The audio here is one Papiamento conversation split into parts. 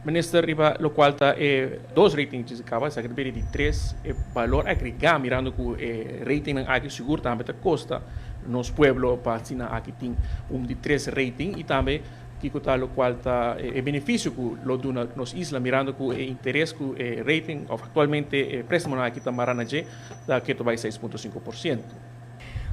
Minister, riba locual ta e dos rating djis caba, esaki ta bira di tres, e balor agrega mirando cu e ratingnan aki sigur tambe ta costa nos pueblo pa asina aki tin un di tres rating y tambe kico ta locual ta e beneficio cu lo duna nos isla mirando cu e interes cu e rating of actualmente e prestamonan aki ta mara na dje ta keto bay 6.5%.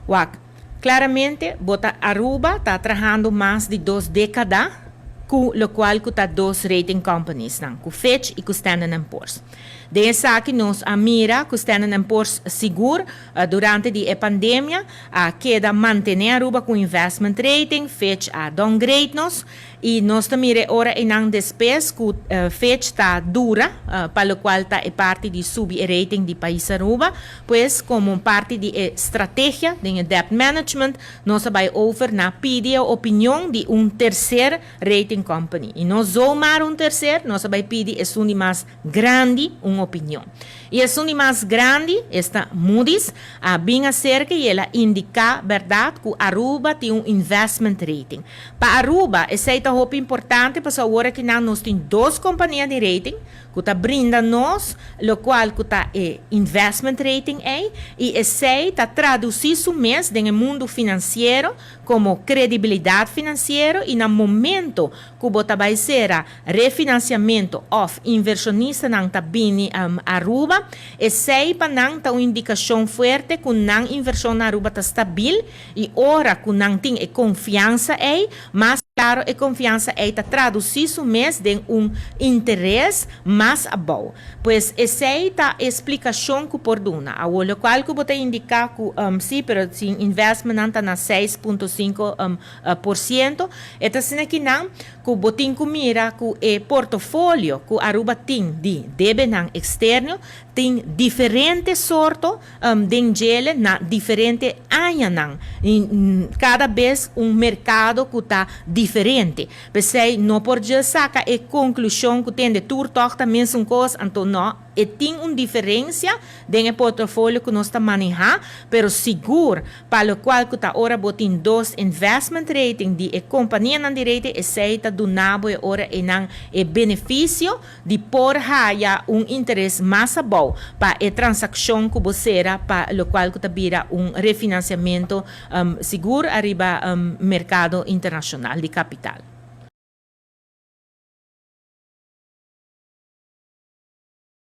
Wak, claramente bo ta Aruba ta trahando mas di 2 decada cu locual cu ta dos rating companies nan, cu Fitch y cu Standard Poor's. Den esaki nos a mira cu Standard Poor's sigur durante di e pandemia a keda mantene Aruba cu investment rating, Fitch a downgrade nos y nos ta mira ora einan despues cu Fitch ta dura pa locual ta e parti di subi e rating di pais Aruba, pues como parti di estrategia di debt management nos a bay over na pidi opinion di un tercer rating company. Y no zomaar un tercer, nos a bay pidi esun di mas grandi un opinion. Y esun di mas grandi, esta Moody's, a bin acerca y el a indica, berdad, cu Aruba tin un investment rating. Pa Aruba, esey ta hopi importante, pasobra awor aki nos tin dos compania di rating, cu ta brinda nos, locual cu ta e investment rating A, y esey ta traduci su mes den mundo financiero como credibilidad financiero y na momento cu bo ta bay cera refinanciamento of inversionistanan ta bini Aruba, esey pa nan ta un indicacion fuerte cu nan inversion na Aruba ta stabil y ora cu nan tin e confiansa ey, mas claro, e confiansa ey ta traduci su mes den un interes mas abou. Pues esey ta explicacion cu por duna. Awor, locual cu bo ta indica cu si, pero si investment ta na 6.5 por ciento, e ta asina cu nan cu bo tin cu mira cu e portfolio cu Aruba tin di debenan externo tin diferente sorto den djele na diferente añanan. Cada bes un mercado cu ta diferente. Pesey no por saca e conclusion cu tin di tur toch ta mesun cos, anto no, e tin un diferencia den e portfolio cu nos ta maneha, pero sigur, pa locual cu ta ora bo tin dos investment rating di e companianan di rating, esey ta duna bo e ora einan e beneficio di por haya un interes mas abou pa e transaccion cu bo cera pa locual cu ta bira un refinanciamento sigur ariba mercado internacional di capital.